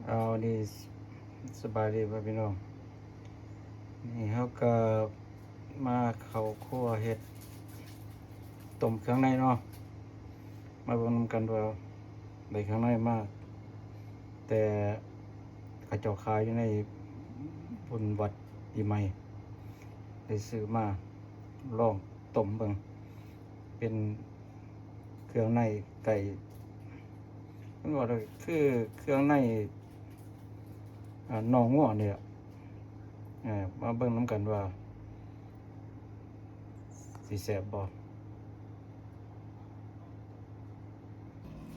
ເອົາ ນີ້ ສະບາຍດີພໍ່ແມ່ພີ່ນ້ອງ. ນີ້ເຮົາກໍມາເຂົ້າຄົວເຮັດຕົ້ມເຄື່ອງໃນເນາະ. ມາເບິ່ງນຳກັນວ່າໄດ້ເຄື່ອງໃນມາ ແຕ່ເຂົາເຈົ້າຂາຍຢູ່ໃນບຸນວັດປີໃໝ່ ໄດ້ຊື້ມາລອງຕົ້ມເບິ່ງ. ເປັນເຄື່ອງໃນໄກ່ ມັນວ່າຄືເຄື່ອງໃນ ອ່າ ໜອງງົວນີ້ແຫຼະ. ເອີ ມາເບິ່ງນຳກັນວ່າຊິແຊບບໍ່.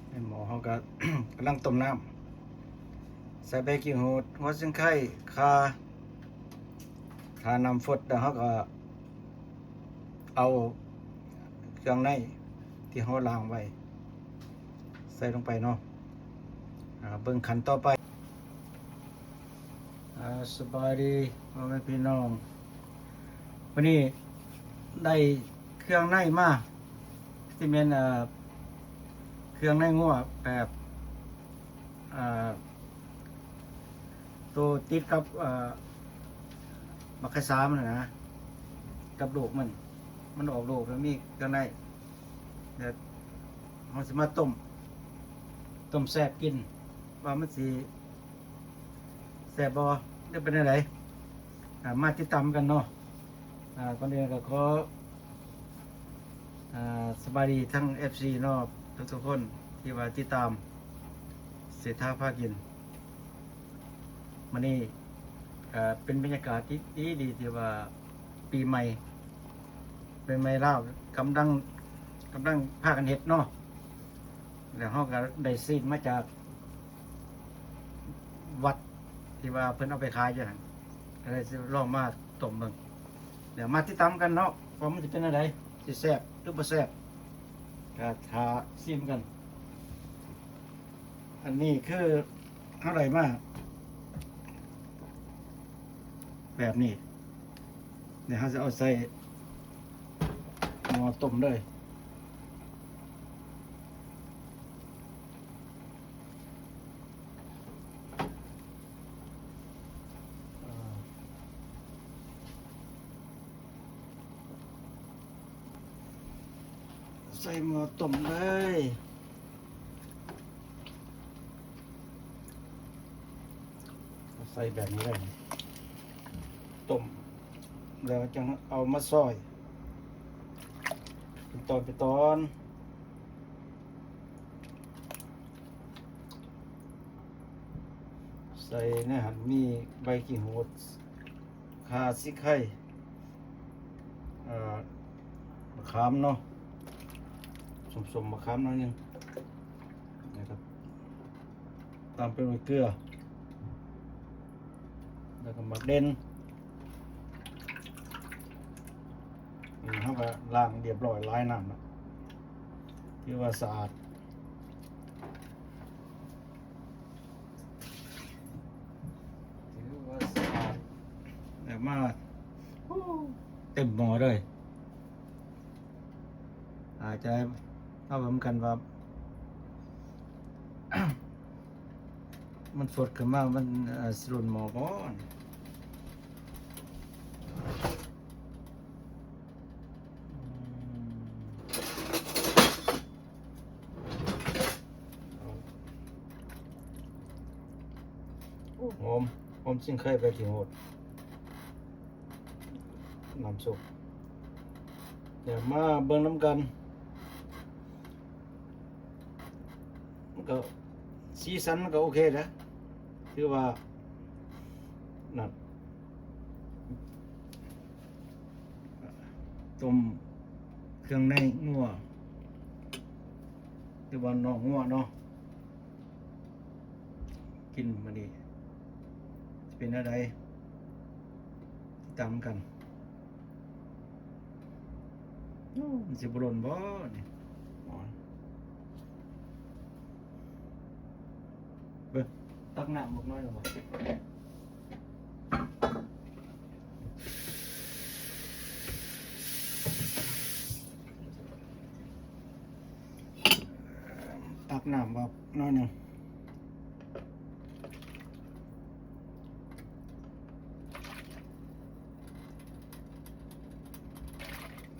ໃນໝໍ້ເຮົາກໍກຳລັງຕົ້ມນ້ຳ ໃສ່ໃບຂີ້ຫູດ ຫົວຊິງໄຄ ຂ່າ ຖ້ານ້ຳຟົດແລ້ວ ເຮົາກໍເອົາເຄື່ອງໃນທີ່ເຮົາລ້າງໄວ້ໃສ່ລົງໄປເນາະ. ອ່າ ເບິ່ງຂັ້ນຕໍ່ໄປ. ອ່າ ສະບາຍດີພໍ່ແມ່ພີ່ນ້ອງ. ວັນນີ້ໄດ້ເຄື່ອງໃນມາ ທີ່ແມ່ນ ເອີ ເຄື່ອງໃນງົວແບບ ອ່າ ໂຕຕິດກັບ ເອີ ບັກໄຂ່ສາມັນນະ ກັບລູກມັນ ມັນອອກລູກແລ້ວມີເຄື່ອງໃນ ແລ້ວເຮົາຊິມາຕົ້ມ ຕົ້ມແຊບກິນ ວ່າມັນຊິ ແຊບບໍ່ ຫຼືເປັນແນວໃດ? ອ່າ ມາຕິດຕາມກັນເນາະ. ອ່າ ກ່ອນອື່ນກໍຂໍ ອ່າ ສະບາຍດີທັງເອັຟຊີເນາະ ທຸກໆຄົນທີ່ວ່າຕິດຕາມເສດຖາພາກິນ. ມື້ນີ້ກໍເປັນບັນຍາກາດທີ່ດີໆ ທີ່ວ່າປີໃໝ່ ປີໃໝ່ລາວກຳລັງ ກຳລັງພາກັນເຮັດເນາະ. ແລ້ວເຮົາກໍໄດ້ຊີ້ນມາຈາກວັດທີ່ວ່າເພິ່ນເອົາໄປຂາຍຢູ່ຫັ້ນ ກໍເລີຍຊິລອງມາຕົ້ມເບິ່ງ. ດຽວມາຕິດຕາມກັນເນາະ ວ່າມັນຊິເປັນແນວໃດ ຊິແຊບຫຼືບໍ່ແຊບ ກໍຖ້າຊີມກັນ. ອັນນີ້ຄືເຮົາໄດ້ມາແບບນີ້ ແລ້ວເຮົາຈະເອົາໃສ່ໝໍ້ຕົ້ມເລີຍ. ໃສ່ໝໍ້ຕົ້ມເລີຍ ໃສ່ແບບນີ້ເລີຍ ຕົ້ມແລ້ວຈັ່ງເອົາມາຊອຍເປັນຕອນເປັນຕອນ. ໃສ່ໃນຫັ້ນມີໃບຂີ້ຫູດ ຂ່າ ຊິໄຄ ເອີ ມະຂາມເນາະ ສົ້ມໆ ມະຂາມໜ້ອຍໜຶ່ງ ແລ້ວກໍຕາມໄປດ້ວຍເກືອ ແລ້ວກໍໝາກເດັ່ນ. ນີ້ເຮົາກໍລ້າງຮຽບຮ້ອຍ ລາຍນ້ຳແລ້ວ ຖືວ່າສະອາດ ຖືວ່າສະອາດ. ແລ້ວມາ ໂອ້ ເຕັມໝໍ້ເລີຍ. ອາດຈະເຮົາເບິ່ງກັນວ່າ ມັນຟົດຂຶ້ນມາ ມັນ ເອີ ຊິລົ້ນໝໍ້ບໍ່. ອືມ ຫອມ ຫອມຊິງໄຄ ໃບຂີ້ຫູດ ນ້ຳຊຸບ. ດຽວມາເບິ່ງນຳກັນ ມັນກໍ ສີສັນມັນກໍໂອເຄແຫຼະ ຖືວ່ານັ້ນ ຕົ້ມເຄື່ອງໃນງົວ ຫຼືວ່າໜອງງົວເນາະ. ກິນມື້ນີ້ຊິເປັນແນວໃດ ຕິດຕາມກັນ. ໂອ້ ມັນຊິບໍ່ຫຼົ່ນບໍ່ນີ້? ໂອ້ຍ ເບິ່ງ ຕັກນ້ຳບັກໜ້ອຍໜຶ່ງບໍ່? ຕັກນ້ຳບັກໜ້ອຍໜຶ່ງ.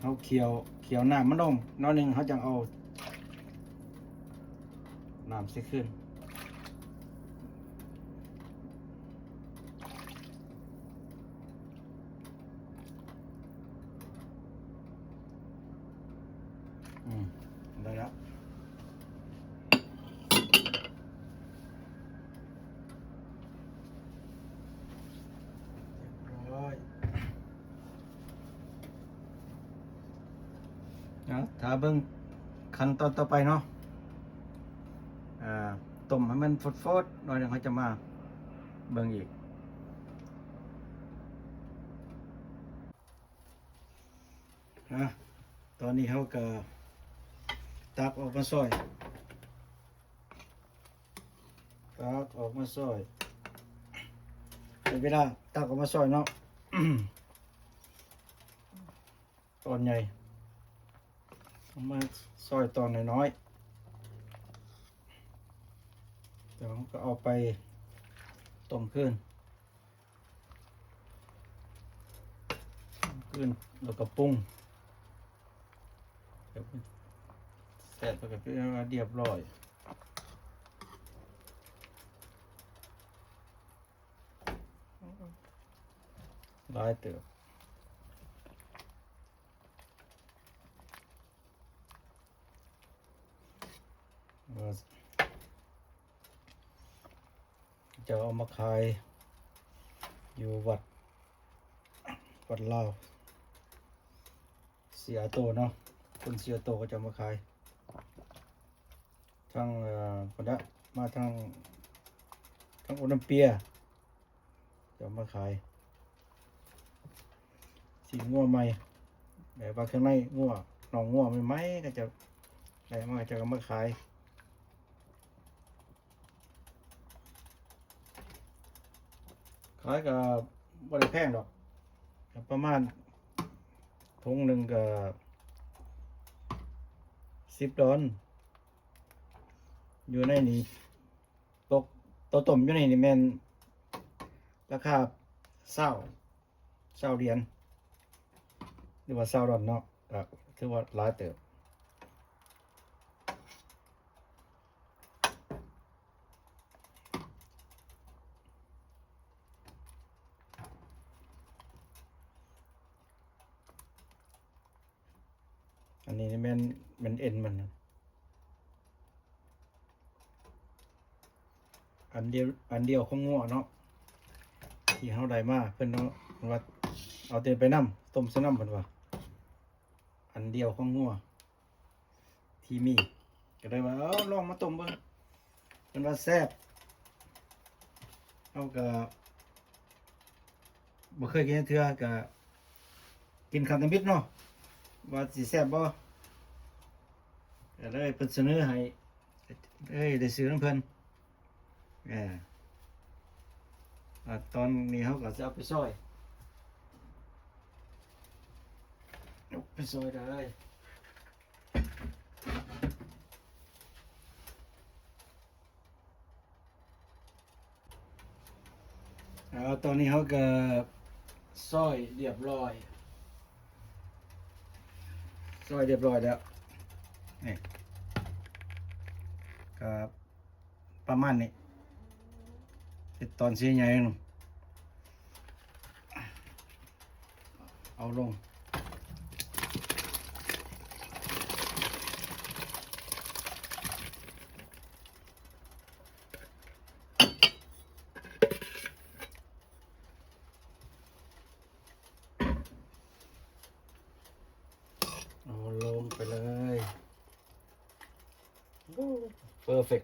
ເຮົາຂ້ຽວ ຂ້ຽວນ້ຳມັນລົງໜ້ອຍໜຶ່ງ ເຮົາຈັ່ງເອົານ້ຳໃສ່ຄືນ. ອືມ ໄດ້ແລ້ວ. ຮຽບຮ້ອຍ. ເອົາ ຖ້າເບິ່ງຂັ້ນຕອນຕໍ່ໄປເນາະ. ອ່າ ຕົ້ມໃຫ້ມັນຟົດໆໜ້ອຍໜຶ່ງ ເຮົາຈະມາເບິ່ງອີກ. ອ່າ ຕອນນີ້ເຮົາກໍຕັກອອກມາຊອຍ. ຕັກອອກມາຊອຍ. ໃນເວລາຕັກອອກມາຊອຍເນາະ ຕອນໃຫຍ່ ເອົາມາຊອຍຕອນນ້ອຍໆ ແລ້ວເຮົາກໍເອົາໄປຕົ້ມຄືນ. ຂຶ້ນ ແລ້ວກໍປຸງ ແຊບ ແລ້ວກໍເປັນອັນວ່າຮຽບຮ້ອຍ. ຫຼາຍເຕີບ. ເຂົາເຈົ້າເອົາມາຂາຍຢູ່ວັດ ວັດລາວ ເຊຍໂຕເນາະ, ຄົນເຊຍໂຕເຂົາເຈົ້າມາຂາຍ ທາງ ເອີ ພຸ້ນລະ ມາທາງ ທາງໂອລິມເປຍ ເຂົາເຈົ້າມາຂາຍ ຊີ້ນງົວໃໝ່ ແບບວ່າເຄື່ອງໃນງົວ ໜອງງົວໃໝ່ໆ ເຂົາເຈົ້າໄດ້ມາ ເຂົາເຈົ້າກໍມາຂາຍ. ຂາຍກໍບໍ່ໄດ້ແພງດອກ ກໍປະມານຖົງໜຶ່ງກໍສິບດອນ. ຢູ່ໃນນີ້ ຕົກ ໂຕຕົ້ມຢູ່ໃນນີ້ແມ່ນລາຄາຊາວ ຊາວຫຼຽນ ຫຼືວ່າຊາວດອນເນາະ ກໍຖືວ່າຫຼາຍເຕີບ. ອັນນີ້ແມ່ນ ແມ່ນເອັນມັນນະ ອັນດຽວ ອັນດຽວຂອງງົວເນາະ ທີ່ເຮົາໄດ້ມາ ເພິ່ນເນາະ ເພິ່ນວ່າເອົາແຕ່ໄປນຳ ຕົ້ມໃສ່ນຳ ເພິ່ນວ່າ ອັນດຽວຂອງງົວ ທີ່ມີ ກໍເລີຍວ່າ ເອົາ ລອງມາຕົ້ມເບິ່ງ ເພິ່ນວ່າແຊບ. ເຮົາກໍບໍ່ເຄີຍກິນຈັກເທື່ອ ກໍກິນຄັ້ງທຳອິດເນາະ ວ່າຊິແຊບບໍ່ ກໍເລີຍເພິ່ນສະເໜີໃຫ້ ເອີ ໄດ້ຊື້ນຳເພິ່ນ. ເອີ ອ່າ ຕອນນີ້ເຮົາກໍຈະເອົາໄປຊອຍ ຍົກໄປຊອຍເລີຍ. ເອົາ ຕອນນີ້ເຮົາກໍຊອຍລຽບຮ້ອຍ ຊອຍລຽບຮ້ອຍແລ້ວ ນີ້ ກໍ ປະມານນີ້ ເຮັດຕອນຊີ້ນໃຫຍ່ໜຶ່ງ ເອົາລົງ ເອົາລົງໄປເລີຍ. ໂອ້ ເປີເຟັກ.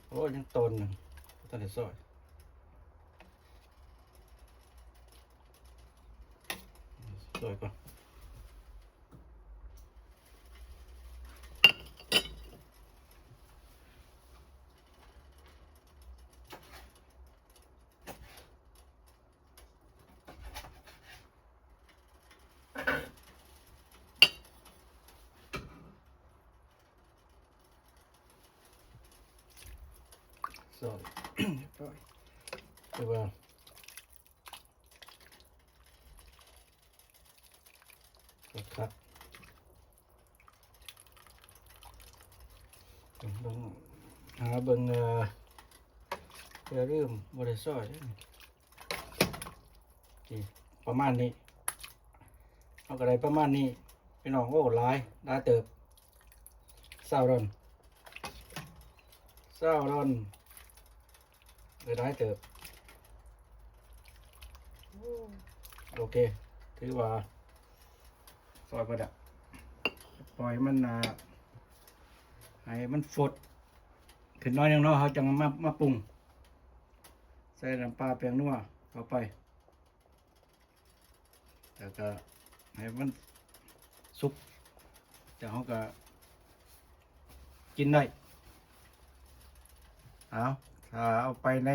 ໂອ້ ຍັງຕອນໜຶ່ງ ບໍ່ທັນໄດ້ຊອຍ ຊອຍກ່ອນ. ຊອຍ ຮຽບຮ້ອຍ ແຕ່ວ່າ ເ ຫາເບິ່ງ ເອີ ຢ່າລືມບໍ່ໄດ້ຊອຍເດ້ ນີ້ ປະມານນີ້ ເຮົາກໍໄດ້ປະມານນີ້ພີ່ນ້ອງ. ໂອ້ ຫຼາຍ ຫຼາຍເຕີບ ຊາວດອນ ຊາວດອນ ເອີ ຫຼາຍເຕີບ. ໂອເຄ ຖືວ່າຊອຍເບິດລະ ປ່ອຍມັນ ອ່າ ໃຫ້ມັນຟົດຂຶ້ນໜ້ອຍໜຶ່ງເນາະ ເຮົາຈັ່ງມາ ມາປຸງ ໃສ່ນ້ຳປາແປ້ງນົວເຂົ້າໄປ ແລ້ວກໍໃຫ້ມັນສຸກ ແລ້ວເຮົາກໍກິນໄດ້. ເອົາ ຖ້າເອົາໄປໃນ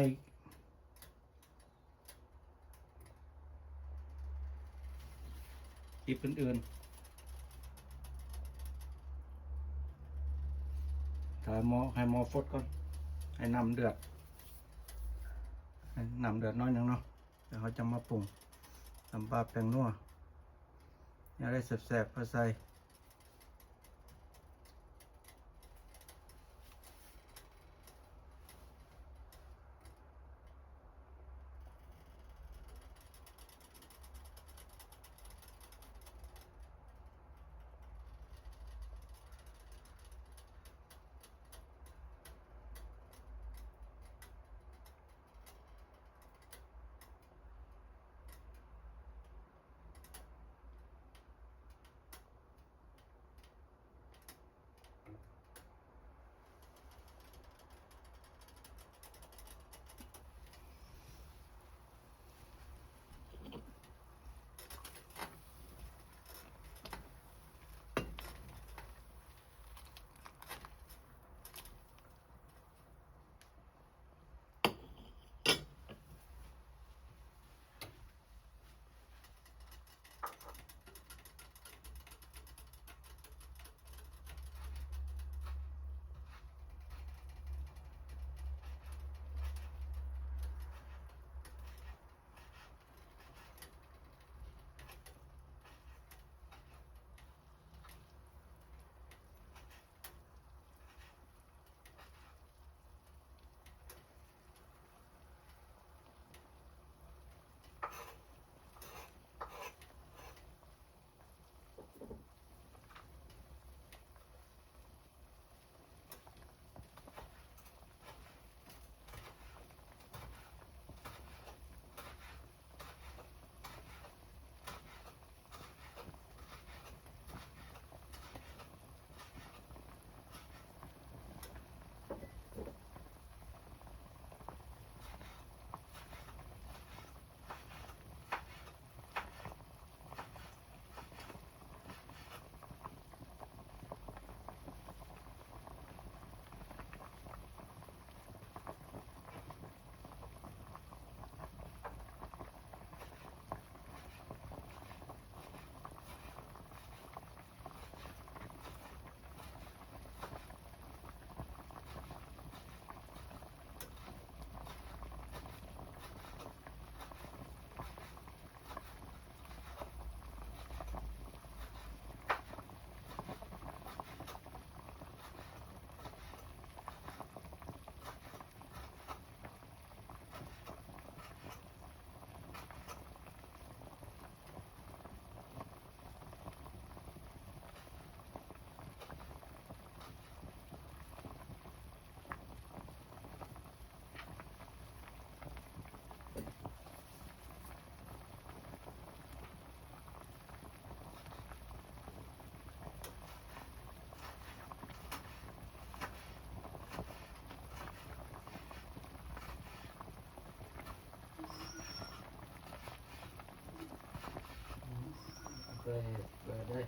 ຄລິບອື່ນໆ ຖ້າໝໍ ໃຫ້ໝໍຟົດກ່ອນ ໃຫ້ນ້ຳເດືອດ ໃຫ້ນ້ຳເດືອດໜ້ອຍໜຶ່ງເນາະ. ແລ້ວເຮົາຈະມາປຸງນ້ຳປາແປ້ງນົວ ແນວໃດແຊບໆ ເອົາໃສ່. ເປີດ ເປີດເລີຍ.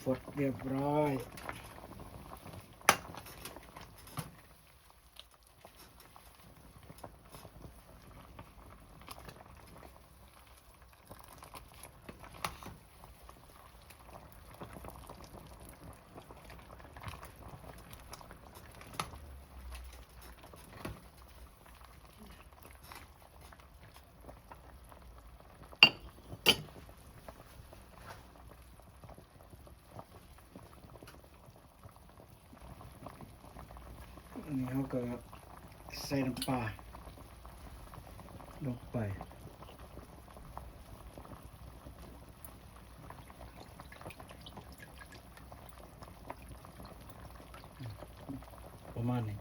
ປົດຮຽບຮ້ອຍ. ອັນນີ້ເຮົາກໍໃສ່ນ້ຳປາລົງໄປ ປະມານນີ້.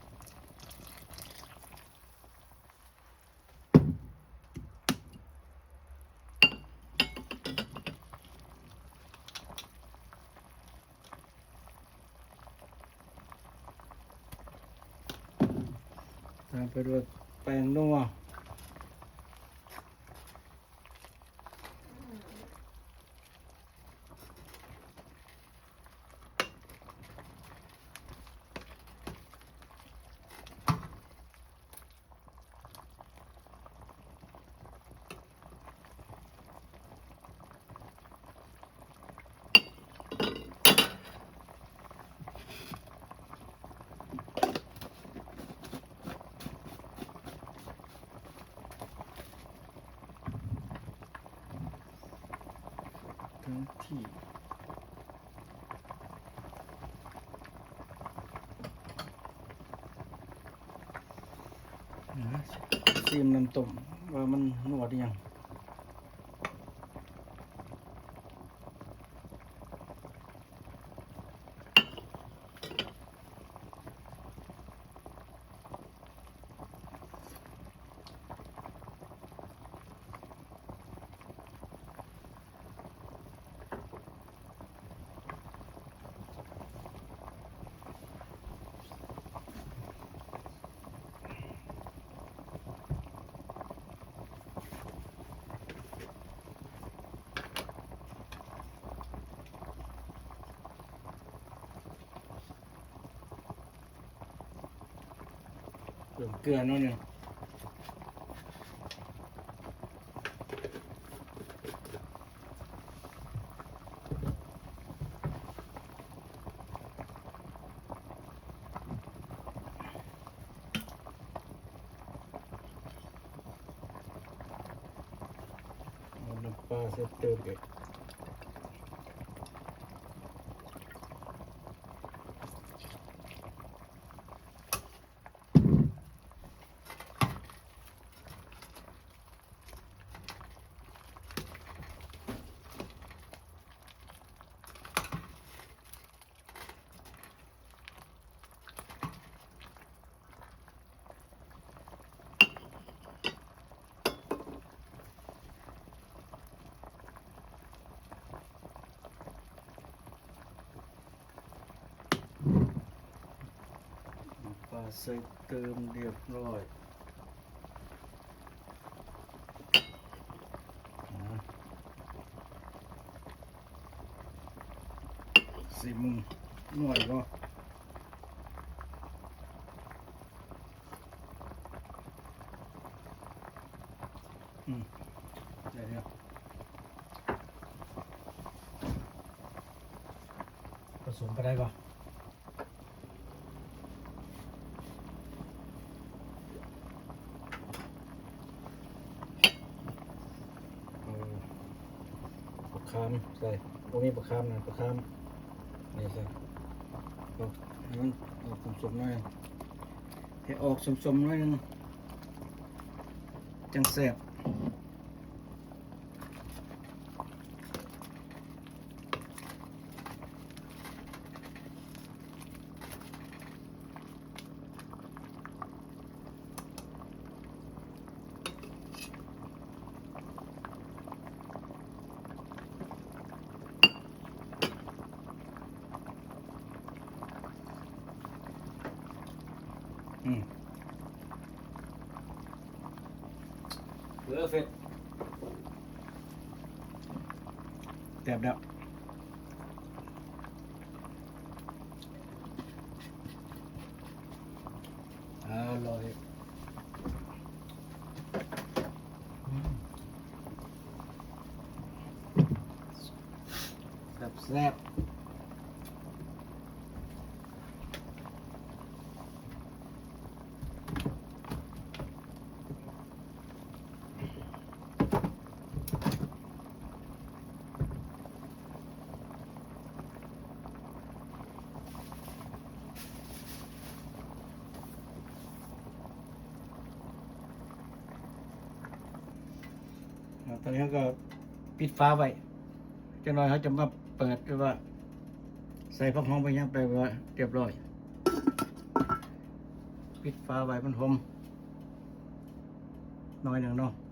ຕາມໄປດ້ວຍແປ້ງນົວ. ເຄື່ອງທີ່ ຊີມນ້ຳຕົ້ມວ່າມັນນົວດີຫຍັງ. ເພີ່ມເກືອໜ້ອຍໜຶ່ງ. ເອົານ້ຳປາໃສ່ເຕີມອີກ. ປາໃສ່ເຕີມຮຽບຮ້ອຍ. ຊິມເບິ່ງ ນົວບໍ່? ອືມ ໄດ້ແລ້ວ ປະສົມໄປໄດ້ບໍ່? ເອົາບັກຂາມໃສ່ ບໍ່ມີບັກຂາມນະ ບັກຂາມນີ້ໃສ່ ອອກ ໃຫ້ມັນອອກສົ້ມໆໜ້ອຍ ໃຫ້ອອກສົ້ມໆໜ້ອຍໜຶ່ງ ຈັ່ງແຊບ. ອືມ ເພີເຟັກ ແຊບແລ້ວ. ອືມ ແຊບໆ. ຕອນນີ້ເຮົາກໍປິດຝາໄວ້ ຈັກໜ້ອຍເຮົາຈະມາເປີດ ຫຼືວ່າໃສ່ຜັກຫອມໄປຫຍັງໄປ ວ່າຮຽບຮ້ອຍ. ປິດຝາໄວ້ມັນຫົ່ມໜ້ອຍໜຶ່ງເນາະ.